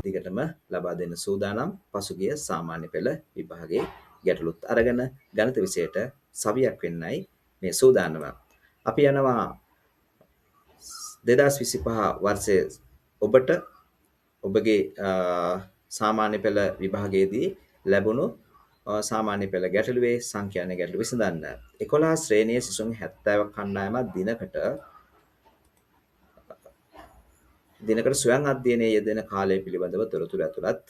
දිගටම ලබා දෙන්න සූදානම්. පසුගිය සාමාන්‍ය පෙළ විභාගයේ ගැටලුත් අරගෙන ගණිත විෂයට සවියක් වෙන්නයි මේ සූදානම. අපි යනවා 2025 වර්ෂයේ ඔබට ඔබගේ සාමාන්‍ය පෙළ විභාගයේදී ලැබුණු සාමාන්‍ය පෙළ ගැටලුවේ සංඛ්‍යාන ගැටලු විසඳන්න. 11 ශ්‍රේණියේ සිසුන් 70ක් කණ්ඩායමක් දිනකට ස්වයං අධ්‍යයනයේ යෙදෙන කාලය පිළිබඳව තොරතුරු ඇතුළත්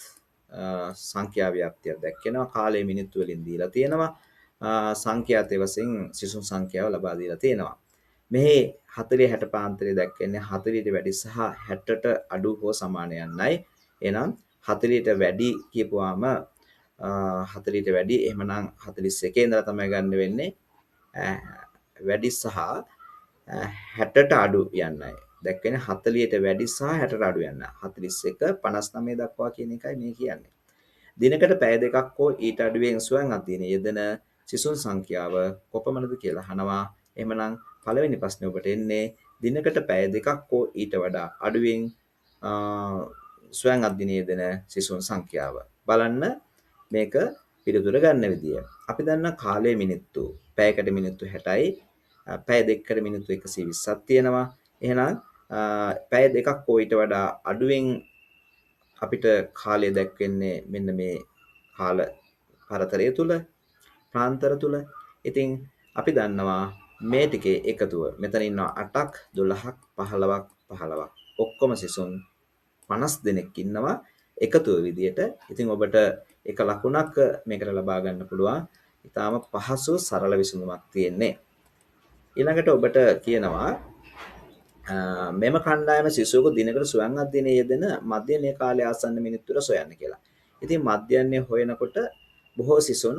සංඛ්‍යා ව්‍යාප්තියක් දැක්වෙනවා. කාලය මිනිත්තු වලින් දීලා තියෙනවා. සංඛ්‍යාතය වශයෙන් සිසුන් සංඛ්‍යාව ලබා දීලා තියෙනවා. මෙහි 40 60 පාන්තරය දැක්වෙන්නේ 40ට වැඩි සහ 60ට අඩු හෝ සමාන යන්නයි. එහෙනම් 40ට වැඩි කියපුවාම 40ට වැඩි, එහෙමනම් 41 ඉඳලා තමයි ගන්න වෙන්නේ. වැඩි සහ 60ට අඩු යන්නයි. දැක්වෙන්නේ 40ට වැඩි සහ 60ට අඩු යන්න. 41 59 දක්වා කියන එකයි මේ කියන්නේ. දිනකට පැය දෙකක් හෝ ඊට අඩුවෙන් ස්වයං අධ්‍යයනයේ යෙදෙන සිසුන් සංඛ්‍යාව කොපමණද කියලා අහනවා. එහෙමනම් පළවෙනි ප්‍රශ්නේ ඔබට එන්නේ දිනකට පැය දෙකක් හෝ ඊට වඩා අඩුවෙන් ස්වයං අධ්‍යයනයේ යෙදෙන සිසුන් සංඛ්‍යාව. බලන්න මේක පිළිතුර ගන්න විදිය. අපි දන්න කාලය මිනිත්තු, පැයකට මිනිත්තු 60යි, පැය දෙකකට මිනිත්තු 120ක් තියෙනවා. එහෙනම් පැය දෙකක් හෝ ඊට වඩා අඩුවෙන් අපිට කාලය දැක්වෙන්නේ මෙන්න මේ කාල පරතරය තුල, ප්‍රාන්තර තුල. ඉතින් අපි දන්නවා මේ ටිකේ එකතුව මෙතන ඉන්නවා 8ක් 12ක් 15ක් 15ක් ඔක්කොම සිසුන් 50 දෙනෙක් ඉන්නවා එකතුව විදියට. ඉතින් ඔබට එක ලකුණක් මේකට ලබා ගන්න පුළුවන්. ඊටාම පහසු සරල විසඳුමක් තියෙන්නේ. ඊළඟට ඔබට කියනවා මෙම කණ්ඩායම සිසුවෙකු දිනකට ස්වයං අධ්‍යයනයේ යෙදෙන මධ්‍යන්‍ය කාලය ආසන්න මිනිත්තුර සොයන්න කියලා. ඉතින් මධ්‍යන්‍ය හොයනකොට බොහෝ සිසුන්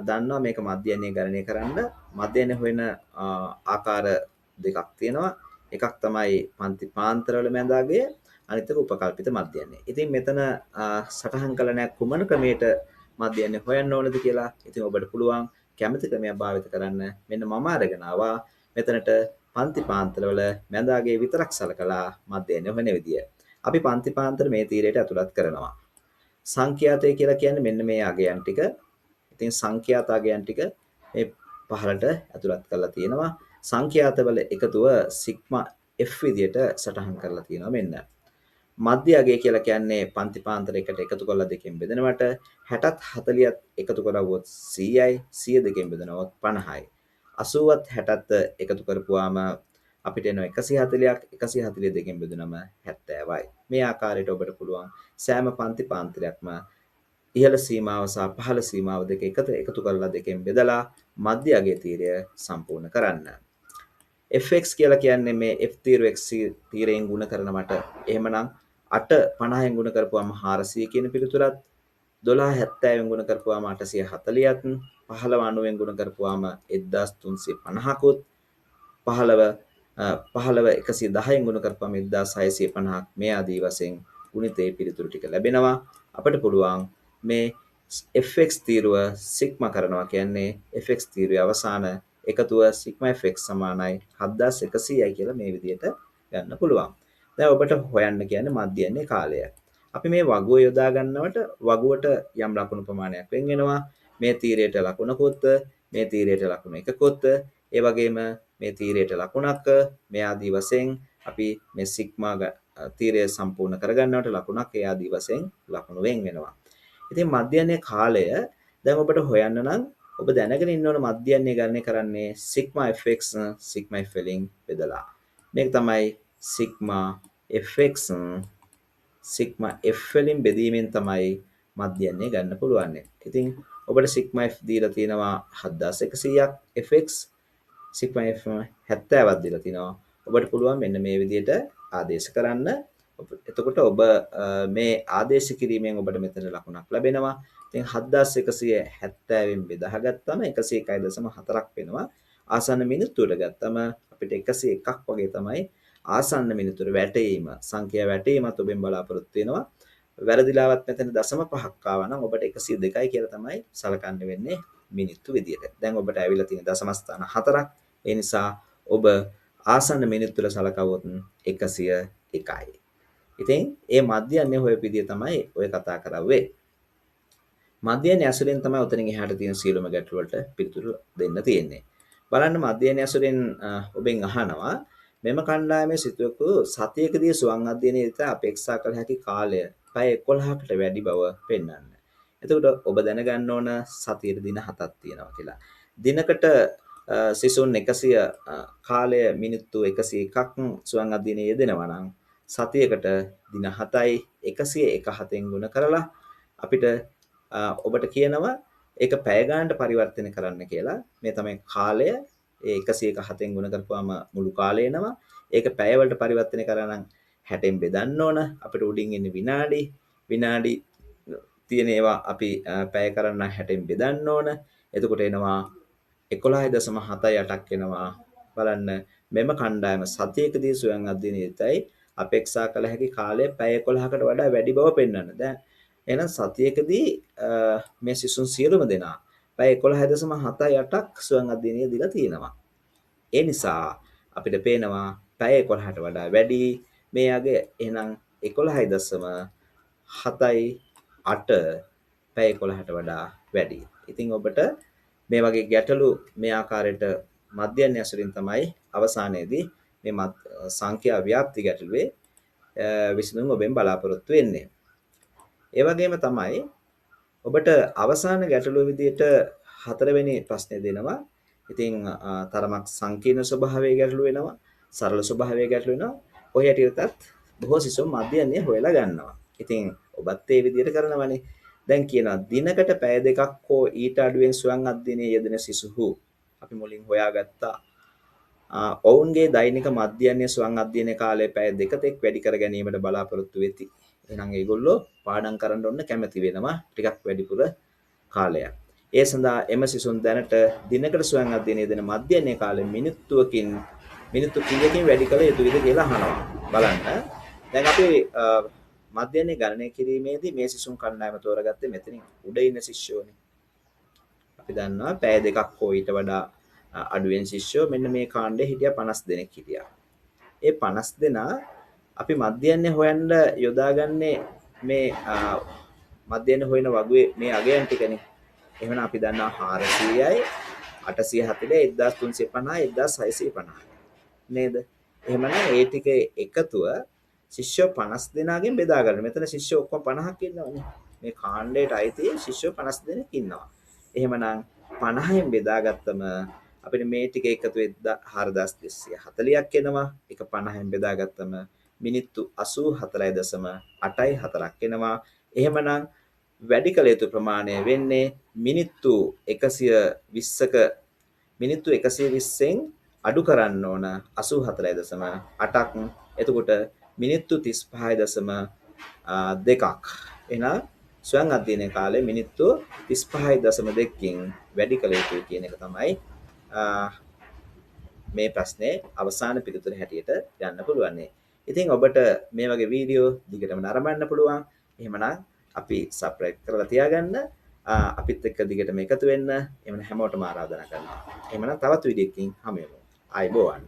දන්නවා මේක මධ්‍යන්‍ය ගණනය කරන්න. මධ්‍යන්‍ය හොයන ආකාර දෙකක් තියෙනවා. එකක් තමයි පන්ති පාන්තරවල මැදාගය, අනිත් එක උපකල්පිත මධ්‍යන්‍ය. ඉතින් මෙතන සටහන් කළ නෑ කුමන ක්‍රමයට මධ්‍යන්‍ය හොයන්න ඕනද කියලා. ඉතින් ඔබට පුළුවන් කැමති ක්‍රමයක් භාවිත කරන්න. මෙන්න මම අරගෙන ආවා මෙතනට පන්ති පාන්තරවල මැදාගේ විතරක් සලකලා මධ්‍යන්‍ය හොයන විදිය. අපි පන්ති පාන්තර මේ තීරයට ඇතුළත් කරනවා. සංඛ්‍යාතය කියලා කියන්නේ මෙන්න මේ අගයන් ටික. ඉතින් සංඛ්‍යාත අගයන් ටික මේ පහළට ඇතුළත් කරලා තියෙනවා. සංඛ්‍යාතවල එකතුව සිග්මා F විදියට සටහන් කරලා තියෙනවා මෙන්න. මධ්‍ය අගය කියලා කියන්නේ පන්ති පාන්තර එකට එකතු කරලා දෙකෙන් බෙදනවට 60ත් 40ත් එකතු කරවුවොත් 100යි, 100 දෙකෙන් බෙදනවොත් 50යි. 80ත් 60ත් එකතු කරපුවාම අපිට එනවා 140ක්, 140 දෙකෙන් බෙදුනම 70යි. මේ ආකාරයට ඔබට පුළුවන් සෑම පන්ති පාන්තරයක්ම ඉහළ සීමාව සහ පහළ සීමාව දෙක එකතු කරලා දෙකෙන් බෙදලා මධ්‍ය අගය තීරය සම්පූර්ණ කරන්න. fx කියලා කියන්නේ මේ f තීරු x තීරයෙන් ගුණ කරන මට. එහෙමනම් 8 50න් ගුණ කරපුවාම 400 කියන පිළිතුරත්, 12 70න් ගුණ කරපුවාම 840ත්, 15 90න් ගුණ කරපුවාම 1350කුත්, 15 110න් ගුණ කරපුවාම 1650ක් මේ ආදී වශයෙන් ගුණිතයේ පිළිතුරු ටික ලැබෙනවා. අපිට පුළුවන් මේ fx තීරුව සිග්මා කරනවා කියන්නේ fx තීරුවේ අවසාන එකතුව සිග්මා fx සමානයි 7100යි කියලා මේ විදිහට ගන්න පුළුවන්. දැන් ඔබට හොයන්න කියන්නේ මධ්‍යන්‍ය කාලය. අපි මේ වගුව යොදා ගන්නවට වගුවට යම් ලකුණු ප්‍රමාණයක් වෙන් වෙනවා. මේ තීරයට ලකුණකුත්, මේ තීරයට ලකුණු එකකුත්, ඒ වගේම මේ තීරයට ලකුණක්, මේ ආදී වශයෙන් අපි මේ සිග්මා තීරය සම්පූර්ණ කරගන්නවට ලකුණක් ඒ ආදී වශයෙන් ලකුණු වෙන් වෙනවා. ඉතින් මධ්‍යන්‍ය කාලය දැන් ඔබට හොයන්න නම් ඔබ දැනගෙන ඉන්න ඕන මධ්‍යන්‍ය ගණනය කරන්නේ සිග්මා fx sigma f වලින් බෙදලා. මේක තමයි සිග්මා fx sigma f වලින් බෙදීමෙන් තමයි මධ්‍යන්‍ය ගන්න පුළුවන්. ඉතින් ඔබට සිග්මා f දීලා තියෙනවා 7100ක්, fx sigma f 70ක් දීලා තිනවා. ඔබට පුළුවන් මෙන්න මේ විදිහට ආදේශ කරන්න. එතකොට ඔබ මේ ආදේශ කිරීමෙන් ඔබට මෙතන ලකුණක් ලැබෙනවා. ඉතින් 7170න් බෙදාගත්තම 101.4ක් වෙනවා. ආසන්න මිනිත්තුවට ගත්තම අපිට 101ක් වගේ තමයි ආසන්න මිනිත්තුවට වැටීම, සංඛ්‍යා වැටීමත් ඔබෙන් බලාපොරොත්තු වෙනවා. වැරදිලාවත් මෙතන 0.5ක් ආවා නම් ඔබට 102යි කියලා තමයි සලකන්න වෙන්නේ මිනිත්තු විදියට. දැන් ඔබට ඇවිල්ලා තියෙන දශම ස්ථාන 4ක්. ඒ නිසා ඔබ ආසන්න මිනිත්තු වල සලකවොත් 101යි. ඉතින් ඒ මධ්‍යන්‍ය හොයපු විදිය තමයි ඔය කතා කරවුවේ. මධ්‍යන්‍ය ඇසුරෙන් තමයි උතනින් එහාට තියෙන සියලුම ගැටලු වලට පිළිතුරු දෙන්න තියෙන්නේ. බලන්න මධ්‍යන්‍ය ඇසුරෙන් ඔබෙන් අහනවා මෙම කණ්ඩායමේ සිටුවෙකු සතියකදී ස්වයං අධ්‍යයනයේ අපේක්ෂා කළ හැකි කාලය පැය 11කට වැඩි බව පෙන්වන්න. එතකොට ඔබ දැනගන්න ඕන සතියේ දින 7ක් තියෙනවා කියලා. දිනකට සිසුන් 100 කාලය මිනිත්තු 101ක් ස්වයං අධ්‍යයනයේ යෙදෙනවා නම් සතියකට දින 7යි 101 7න් ගුණ කරලා අපිට ඔබට කියනවා ඒක පැය ගානට පරිවර්තන කරන්න කියලා. මේ තමයි කාලය. ඒ 101 7න් ගුණ කරපුවාම මුළු කාලය එනවා. ඒක පැය වලට පරිවර්තන කරා නම් 60න් බෙදන්න ඕන. අපිට උඩින් එන්නේ විනාඩි. විනාඩි තියෙන ඒවා අපි පැය කරන්න 60න් බෙදන්න ඕන. එතකොට එනවා 11.78ක් එනවා. බලන්න මෙම කණ්ඩායම සතියකදී ස්වයං අධ්‍යයනයේයි අපේක්ෂා කළ හැකි කාලය පැය 11කට වඩා වැඩි බව පෙන්වන්න. දැන් එහෙනම් සතියකදී මේ සිසුන් සියලුම දෙනා පැය 11.78ක් ස්වයං අධ්‍යයනය දීලා තියෙනවා. ඒ නිසා අපිට පේනවා පැය 11ට වඩා වැඩි මේ අගය. එහෙනම් 11.78 පැය 11ට වඩා වැඩි. ඉතින් ඔබට මේ වගේ ගැටලු මේ ආකාරයට මධ්‍යන්‍ය ඇසුරින් තමයි අවසානයේදී මේ සංඛ්‍යා ව්‍යාප්ති ගැටලුවේ විසඳුම් ඔබෙන් බලාපොරොත්තු වෙන්නේ. ඒ වගේම තමයි ඔබට අවසාන ගැටලුව විදිහට හතරවෙනි ප්‍රශ්නය දෙනවා. ඉතින් තරමක් සංකීර්ණ ස්වභාවයේ ගැටලු වෙනවා, සරල ස්වභාවයේ ගැටලු වෙනවා. ඔය හැටියටත් බොහෝ සිසුන් මධ්‍යන්‍ය හොයලා ගන්නවා. ඉතින් ඔබත් ඒ විදිහට කරනවනේ. දැන් කියනවා දිනකට පැය දෙකක් හෝ ඊට අඩුවෙන් ස්වයං අධ්‍යයනයේ යෙදෙන සිසුහු අපි මුලින් හොයාගත්තා. ඔවුන්ගේ දෛනික මධ්‍යන්‍ය ස්වයං අධ්‍යයන කාලය පැය දෙක තෙක් වැඩි කර ගැනීමට බලාපොරොත්තු වෙති. එහෙනම් ඒගොල්ලෝ පාඩම් කරන්න ඕන කැමති වෙනවා ටිකක් වැඩිපුර කාලයක්. ඒ සඳහා එම සිසුන් දැනට දිනකට ස්වයං අධ්‍යයනයේ යෙදෙන මධ්‍යන්‍ය කාලය මිනිත්තු කීයකින් වැඩි කළ යුතුයිද කියලා අහනවා. බලන්න. දැන් අපි මධ්‍යන්‍ය ගණනය කිරීමේදී මේ සිසුන් කණ්ඩායම තෝරගත්තේ මෙතනින් උඩ ඉන්න ශිෂ්‍යෝනේ. අපි දන්නවා පැය දෙකක් හෝ ඊට වඩා අඩුවෙන් ශිෂ්‍යෝ මෙන්න මේ කාණ්ඩේ හිටියා 50 දෙනෙක් හිටියා. ඒ 50 දෙනා අපි මධ්‍යන්‍ය හොයන්න යොදාගන්නේ මේ මධ්‍යන්‍ය හොයන වගුවේ මේ අගයන් ටිකනේ. එහෙනම් අපි දන්නවා 400යි 840 1350 1650 නේද? එහෙමනම් ඒ ටිකේ එකතුව ශිෂ්‍යෝ 50 දෙනාගෙන් බෙදා ගන්න. මෙතන ශිෂ්‍යෝ ඔක්කොම 50ක් ඉන්නවනේ. මේ කාණ්ඩයට අයිති ශිෂ්‍යෝ 50 දෙනෙක් ඉන්නවා. එහෙමනම් 50න් බෙදාගත්තම අපිට මේ ටික එකතු 4240ක් එනවා. ඒක 50න් බෙදාගත්තම මිනිත්තු 84.84ක් එනවා. එහෙමනම් වැඩි කළ යුතු ප්‍රමාණය වෙන්නේ මිනිත්තු 120ක මිනිත්තු 120න් අඩු කරන්න ඕන 84.8ක්. එතකොට මිනිත්තු 35.2ක්. එහෙනම් ස්වයං අධ්‍යයන කාලය මිනිත්තු 35.2කින් වැඩි කළ යුතුයි කියන එක තමයි මේ ප්‍රශ්නේ අවසාන පිළිතුර හැටියට ගන්න පුළුවන්. ඉතින් ඔබට මේ වගේ වීඩියෝ දිගටම නරඹන්න පුළුවන්. එහෙමනම් අපි සබ්ස්ක්‍රයිබ් කරලා තියාගන්න. අපිත් එක්ක දිගටම එකතු වෙන්න. එහෙනම් හැමෝටම ආරාධනා කරනවා. එහෙමනම් තවත් වීඩියෝ එකකින් හමු වෙමු. ආයුබෝවන්.